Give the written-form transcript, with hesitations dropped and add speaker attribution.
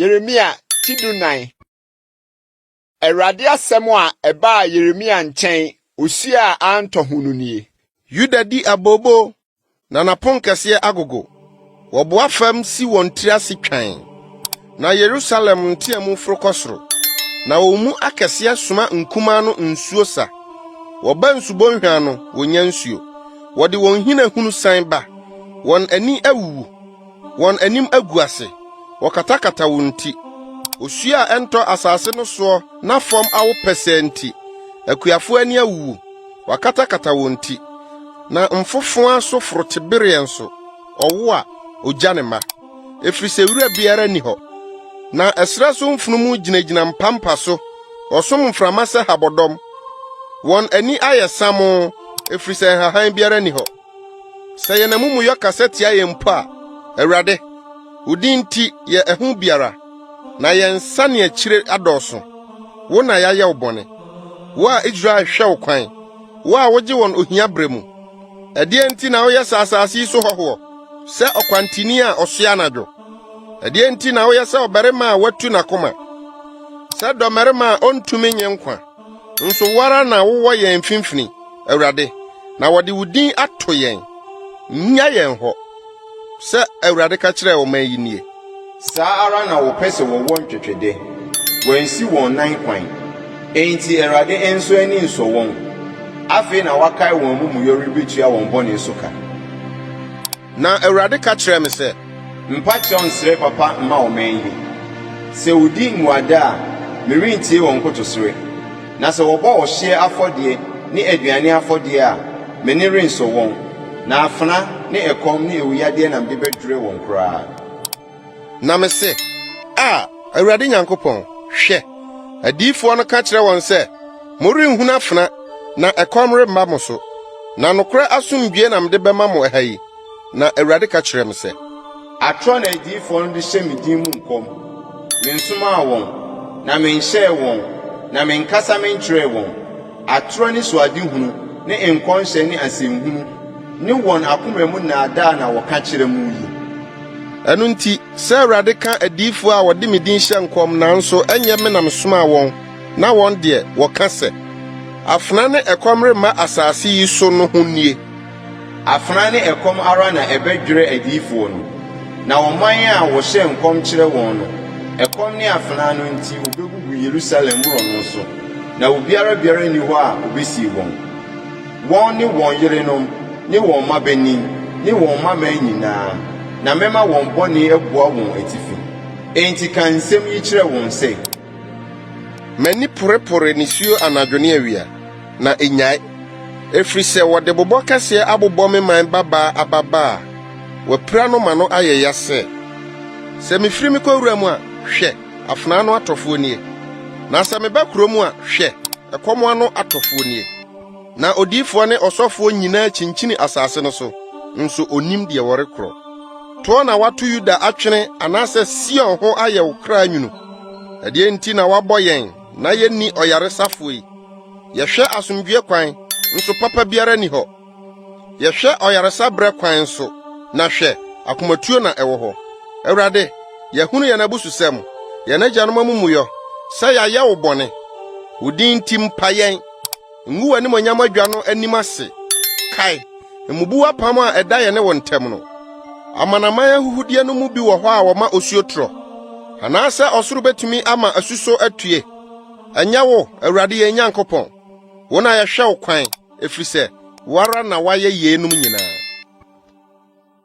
Speaker 1: Yeremia ti 14. Awurade asɛm a ɛbaa Yeremia nkyɛn osuo a antɔ ho no nie.
Speaker 2: Yuda di abooboo, na n'aponkɛseɛ agogo. Wɔboa fam si wɔn tiri ase twann. Na Yerusalem nteamu foro kɔ soro, na wɔn mu akɛseɛ soma nkumaa no nsuo sa. Wɔba nsubɔnhwa ano, wɔnnya nsuo. Wɔde wɔn nhina hunu san ba. Wɔn ani awuwu, wɔn anim agu ase, wɔkatakata wɔn ti. Osuo a ɛntɔ asase no soɔ na fam awo pɛsɛɛ nti, akuafoɔ ani awuwu, wɔakatakata wɔn ti. Na mfofowa so forotebereɛ nso, ɔwo a, ogya ne mma, ɛfiri sɛ wura biara nni hɔ. Na ɛserɛ so mfunumu gyinagyina mpampa so, wɔsom mframa sɛ habɔdɔm. Wɔn ani ayɛ samoo, ɛfiri sɛ nhahan biara nni hɔ. Sɛ yɛn amumuyɔ kasa tia yɛn mpo a, Awurade, wo din nti yɛ ɛho biara, na yɛn nsaneakyire adɔɔso. Wo na yɛayɛ wo bɔne. Wo a Israel hwɛ wo kwan, wo a wogye wɔn ohia bere mu. Ɛdeɛn nti na woyɛ sɛ asase yi so hɔhoɔ, sɛ ɔkwantuni a ɔsoɛ anadwo? Ɛdeɛn nti na woyɛ sɛ ɔbarima a watu n'akoma, sɛ dɔmmarima a ɔntumi nye nkwa? Nso wo ara na wowɔ yɛn mfimfini, Awurade, na wɔde wo din ato yɛn. Nnya yɛn hɔ. Sɛ Awurade ka kyerɛɛ ɔman yi nie.
Speaker 3: Saa ara na wɔpɛ sɛ wɔwɔ ntwɛtwɛdɛ, wɔansi wɔn nan kwan. Enti Awurade nso ani nsɔ wɔn. Afei na wakae wɔn amumuyɔ rebetua wɔn bɔne so ka.
Speaker 2: Na Awurade ka kyerɛɛ me sɛ.
Speaker 3: Mpa kyɛw nsrɛ papa mma ɔman yi. Sɛ wodi mmuada a, merentie wɔn nkotosrɛ. Na sɛ wɔbɔ ɔhyeɛ afɔdeɛ ne aduane afɔdeɛ a, m'ani rensɔ wɔn. Na afena ne ɛkɔm ne awuyadeɛ na mede bɛdwerɛ wɔn koraa.
Speaker 2: Na mese, A, Awurade Nyankopɔn, hwɛ, adiyifoɔ no ka kyerɛ wɔn sɛ, 'Morenhunu afena, na ɛkɔm remma mo so, na nokorɛ asomdwoeɛ na mede bɛma mo ɛha yi. Na Awurade ka kyerɛɛ me sɛ.
Speaker 3: Atorɔ na adiyifoɔ no de hyɛ me din mu nkɔm. Mensomaa wɔn, na menhyɛɛ wɔn, na menkasa menkyerɛɛ wɔn. Atorɔ anisoadehunu ne nkɔmhyɛ ne asɛnhunu ne wɔn akoma mu nnaadaa na wɔka kyerɛ mo yi.
Speaker 2: Ɛno nti, sɛ Awurade ka adiyifoɔ a wɔde me din hyɛ nkɔm nanso ɛnyɛ me na mesomaa wɔn na wɔn deɛ, wɔka sɛ, 'Afena ne ɛkɔm remma asase yi so' no ho nie.
Speaker 3: Afena ne ɛkɔm ara na ɛbɛdwerɛ adiyifoɔ no, na ɔman a wɔhyɛ nkɔm kyerɛ wɔn no, ɛkɔm ne afena no nti wɔbɛgugu Yerusalem mmorɔno so, na obiara biara nni hɔ a ɔbɛsie wɔn. Wɔn ne wɔn yerenom ne wɔn mmabanin ne wɔn mmammaa nyinaa, na mɛma wɔn bɔne abua wɔn atifi. Enti ka nsɛm yi kyerɛ wɔn sɛ.
Speaker 2: M'ani porepore nisuo anadwo ne awia, na ennyae, ɛfiri sɛ wɔde bobɔ kɛseɛ abobɔ me man babaa ababaa a wɔapira no ma no ayɛ ya sɛ. Sɛ mefiri mekɔ wuram a, hwɛ, afena ano atɔfoɔ nie! Na sɛ meba kuro mu a, hwɛ, ɛkɔm ano atɔfoɔ nie! Na odiyifoɔ ne ɔsɔfoɔ nyinaa kyinkyini asase no so, nso ɔnnim deɛ wɔrekorɔ. Toɔ na woato Yuda atwene anaasɛ Sion ho ayɛ wo kra nwunu? Ɛdeɛn nti na woabɔ yɛn na yɛnni ɔyaresafoɔ yi? Yɛhwɛ asomdwoeɛ kwan, nso papa biara nni hɔ. Yɛhwɛ ɔyaresa berɛ kwan nso, na hwɛ, akomatuo na ɛwɔ hɔ. Awurade, yɛahunu yɛn abususɛm, yɛn agyanom amumuyɔ, sɛ yɛayɛ wo bɔne. Wo din nti mpa yɛn. Ngu w'animuonyam adwa no anim ase. Kae, mmubu w'apam a ɛda yɛne wo ntam no. Amanaman ahuhudeɛ no mu bi wɔ hɔ a wɔma osuo torɔ, anaasɛ ɔsoro betumi ama asuso atue? Ɛnyɛ wo, Awurade yɛn Nyankopɔn? Wo na yɛhwɛ wo kwan, ɛfiri sɛ wo ara na woayɛ yeinom nyinaa.